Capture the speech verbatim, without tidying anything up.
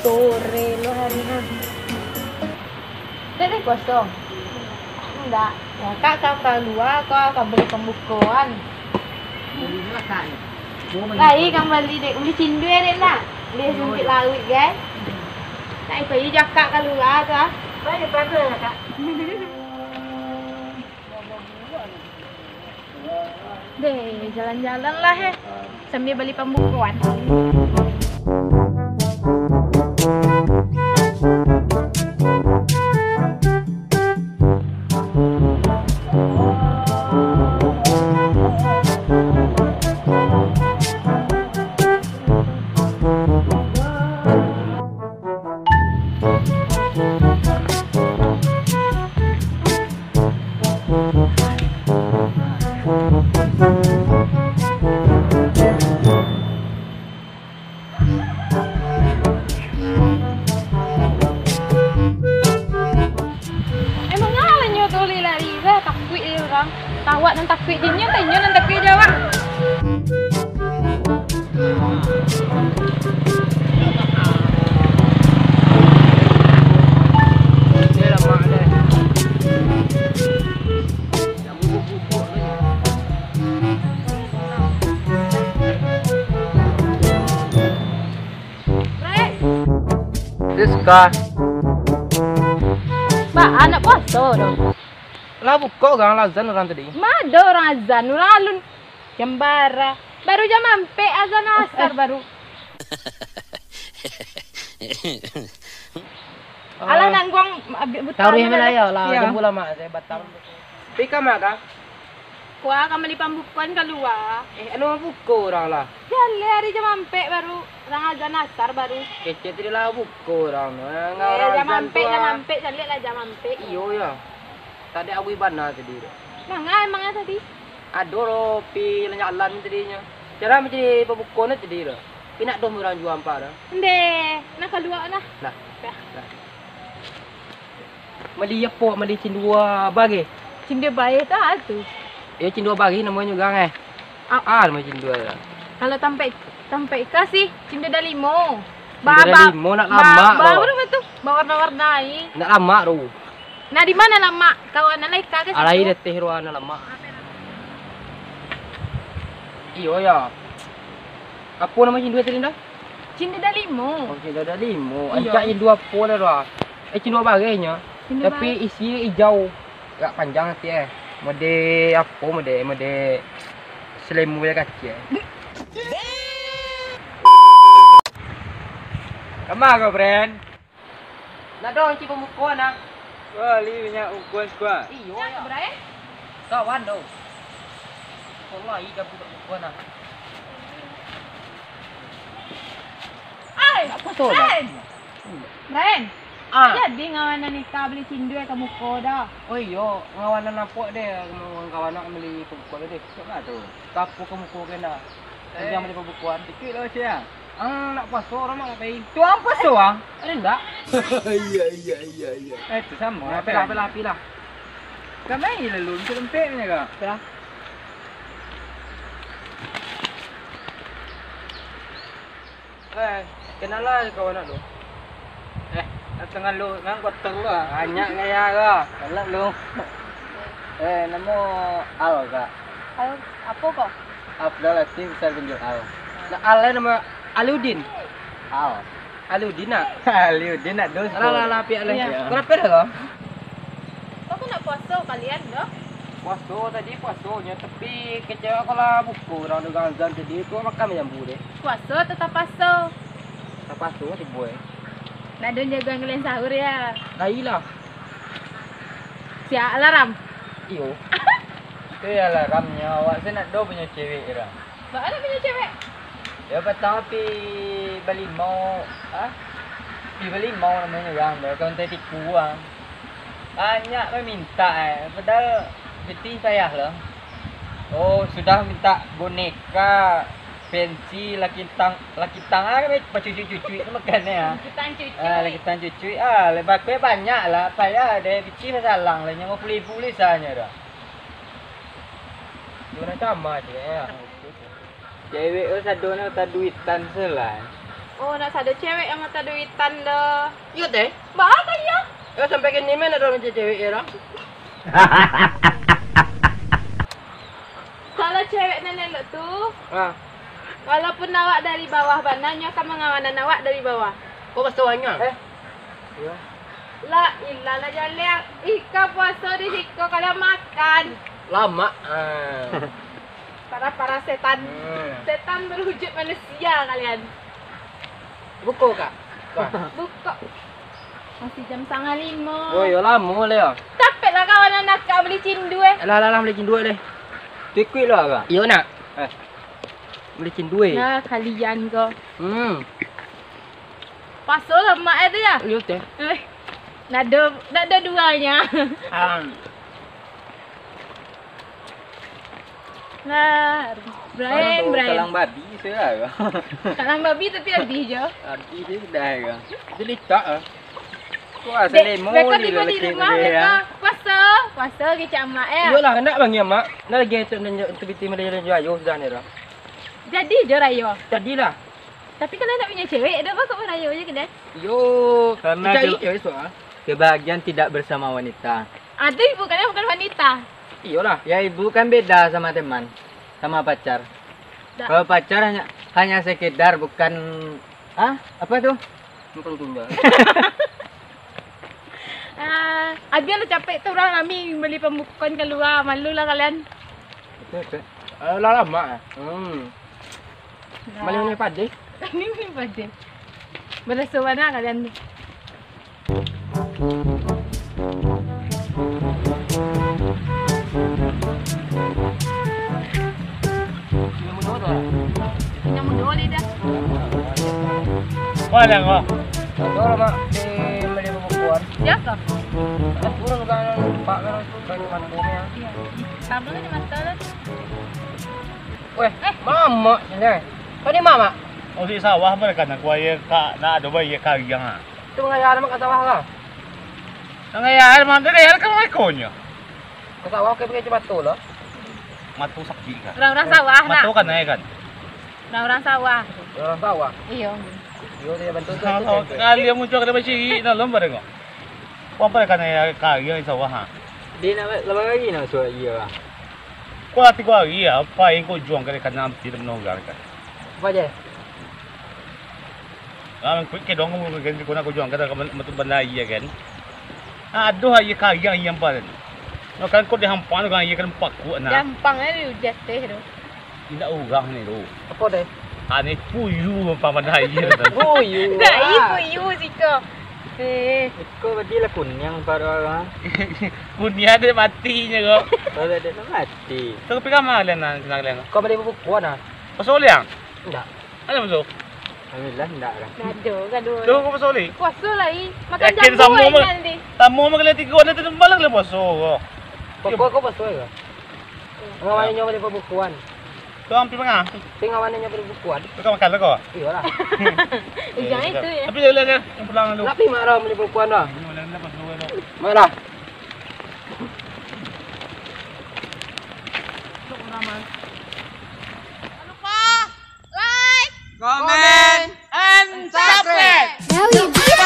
Sore lo hari nah. Dek, dek kosong. Indak. Ya, kak, kau kalua, kau ka bali pambukoan. Lai ka bali, dek, bali cindua, dek, nak. Bali sumpit lauik, kan. Nak, iko aja jakak kalua tu, ah. Baik, bagus, kak. Deh, jalan-jalan lah, eh. Sambil bali pambukoan. Emang alah nyo tu lari-lari, bah, takuik dek urang. Awak nan takuik dek inyo, inyo nan takuik dek awak. Rizka. Ba, anak puaso doh. Lah buko urang, lah azan urang tadi. Ma ado urang azan, urang alun. Jambara. Baru jam ampek azan asar baru. Alah, nangguang abih buta. Taruih lah, yo lah, iyo. Jambu lah, Mak, saya batal. Pi ka ma, Kak? Kua ka bali pambukoan kalua. Eh, anu buko urang lah. Jaleh ari jam ampek baru, urang azan asar baru. Kecek tadi lah buko urang. Eh, jam ampek, jam ampek, caliak lah jam ampek. Iyo, yo. Tadi awih bana tadi tu. Manga emangnya tadi? Ado lo pi jalan-jalan tadi nyo. Cara mancari pambukoan tadi tu. Pi nak doh urang jua ampek tu. Ndeh, nak kalua nah. Nah. Dah. Nah. Mali apo? Mali cindua bareh. Cindua bareh tu a tu? Iyo, cindua bareh namonyo urang, eh. A, a namonyo cindua tu. Kalau tampek, tampek ka sih, cindua dalimo. Cindua dalimo nak lamak tu. Bawarna-warnai. Nak lamak tu. Nah, di ma lamak? Kawan lai ka ka situ. Alai deteh ruangan lamak. Iyo, yo. Apo namo cindua tadi dah? Cindua dalimo. Oh, cindua dalimo. Iyo. Ancak cindua apo dah tu? Eh, cindua bareh nyo. Tapi isi ijau. Agak panjang nanti, eh. Mode apo, mode, mode selemo yang kacik, eh. Kama ko, friend? Nak dong, cik pambukoan, ah. Wah, li banyak bukoan siko. Iyo, yo. Kawan tu. Wallahi, dah buka bukoan, ah. Ai, apo tu, Ren? Ren. Ah. Jadi ngawan Anika bali cindua ka muko dah. Oh iyo, ngawan anak deh, ngawan kawan nak bali ka muko deh. Cok lah tu. Kapo ka muko kena. Panjang bali pambukoan. Sikit lah, Cik, ah. Ang nak puaso, urang nak pai. Tu ang puaso, ang? Ado ndak? Iya, iya, iya, iya. Eh, tu samo. Api lah, api lah, api lah. Kami lalu, untuk lempek ni kak. Api lah. Eh, kenal lah kawan nak tu. Eh, tengah lu, nang kotor lu ah. Banyak gaya kau. Galak lu. Eh, namo Al kak. Al, apo kok? Abdul Latif Syarifudin Al. Nah, Al namo Aliudin. Al. Aliudin nak? Aliudin nak dos. Alah, alah, alah, piak leh. Iyo. Kau nak puaso kalian doh? Puaso tadi puaso nyo, tapi kecewa kalau buko urang dengan azan tadi tu makan jambu deh. Puaso atau tapaso? Tapaso tibo eh. Nak ado jagoan kalian sahur ya? Lai lah. Siap alarm? Iyo. Itu ya alarmnyo, awak se nak do punyo cewek urang. Baa nak punyo cewek? Ya, patang pi balimau, ah? Pi balimau namonyo urang tu, kalau tadi tiku ah. Banyak mamintak eh, padahal piti payah lah. Oh, sudah minta boneka, pensi, lakitang, lakitang ah, pacucui-cucui tu makan eh. Lakitang cucui. Ah, lakitang cucui ah, lebar kueh banyak lah, payah deh, piti basalang lah, limo puluah ribu lisanyo dah. Gimana sama aja ya? Cewek tu sadonyo taduitan se lah. Oh, nak sado cewek yang mata duitan doh. Iyo, teh. Baa ka iyo? Yo, sampai kini mah nak dorong cewek yo, doh. Kalau cewek nan elok tu, Ah. walaupun awak dari bawah bana, nyo akan mangawanan awak dari bawah. Kok baso banyak? Eh. Iyo. La ilah lah jaleh. Ika puaso di siko, kalau makan. Lamak. Ah. Para-para setan. Hmm. Setan berwujud manusia kalian. Buko, Kak? Wah. Buko. Masih jam sanga limo. Oh, yo lamo lah yo. Capek lah kawan anak Kak beli cindue. Alah, alah, alah, beli cindue deh. Tikuik lah, Kak. Iyo, nak. Eh. Beli cindue. Nah, kalian ko. Hmm. Paso lah mak eh tu ya? Iyo, teh. Eh. Nado, nado duanya. Ah. Nah, Brian, Brian. Kalang babi sudah. Kalang babi tapi habis jo. Habis je sudah ya. Jelita ah. Wah, Dek, selemo mereka ni tiba lah di lelaki rumah, dia, mereka ya. Puasa, puasa lagi cak mak ya. Iyolah, nak bang ya mak. Nak lagi tu tunjuk tu piti melihat jual ayo sudah ni dah. Jadi jo rayo. Jadilah. Tapi kalau nak punya cewek, dah kok rayo je kedai. Yo, karena cari cewek suah. Kebahagiaan tidak bersama wanita. Ah, tu ibu kan bukan wanita. Iyolah. Ya, ibu kan beda sama teman, sama pacar. Kalau pacar hanya, hanya sekedar bukan, ah, apa tu? Bukan tunggal. Ah, abian lah capek tu orang kami beli pembukuan keluar, malu lah kalian. Betul, betul. Alah, lama. Hmm. Nah. Maling ni padeh. Ini ni padeh. Berasa mana kalian tu? Yang muda boleh dah. Mana kau? Tahu lah mak di beli bubuhan. Siapa? Turun kan pak kan itu kan mantunya. Iya. Tahu lah di mata lah. Weh, mamak sini. Kau ni mamak? Oh, si sawah mereka nak kuaya kak nak ada bayar kariang ah. Tu ngayah mak kat sawah lah. Ngayah mak ngayah kan mereka nyo. Kat sawah ke pakai mata lah. Mata sakit kan. Orang-orang sawah nak. Mata kan naik kan. Orang-orang sawah. Orang sawah. Iyo. Iyo dia bantu tu. Kali yang muncul kena baciri dalam pada kau. Kau apa kan ngayah kariang di sawah ha? Dia nak lepas lagi nak suruh dia lah. Kau lah tiga hari ya, apa yang kau juang kali kan nanti temen orang kan. Apa je? Ah, kuik ke dong, mungkin kau nak kau juang kata kau bantu benda iya kan. Ah, aduh, iya kariang iya empat. Nah, kan kau dihampang kan iya kan pakuk nah. Gampang aja di udah teh tu. Indak urang ni tu. Apo deh? Ah, ni puyu pamanah aia tu. Puyu. Dah, ah. Puyu siko. Eh. Iko badi lah kuniang paruah urang. Kuniang dek mati nyo ko. Kalau dek lah mati. Tu tapi kama kalian nah, senang kalian. Kau beli buku nah. Pasal yang? Indak. Ada masuk? Alhamdulillah, indak lah. Nado, gaduh. Tu kau pasal ni? Puasa lah, i. Makan jamu samo lah, ma-, nanti. Samo makan tiga hari tu malam lah puasa ko. Pokok kau puasa ko. Ngawan nyo bali pabukuan. Tu ampia manga. Tapi ngawan nyo bali pabukuan. Tu kau makan lah kau? Iyolah. Eh, jangan itu ya. Tapi dah lah kan, yang pulang dulu. Tapi marah bali pabukuan dah. Mana? Jangan lupa like, comment, and subscribe. Now you give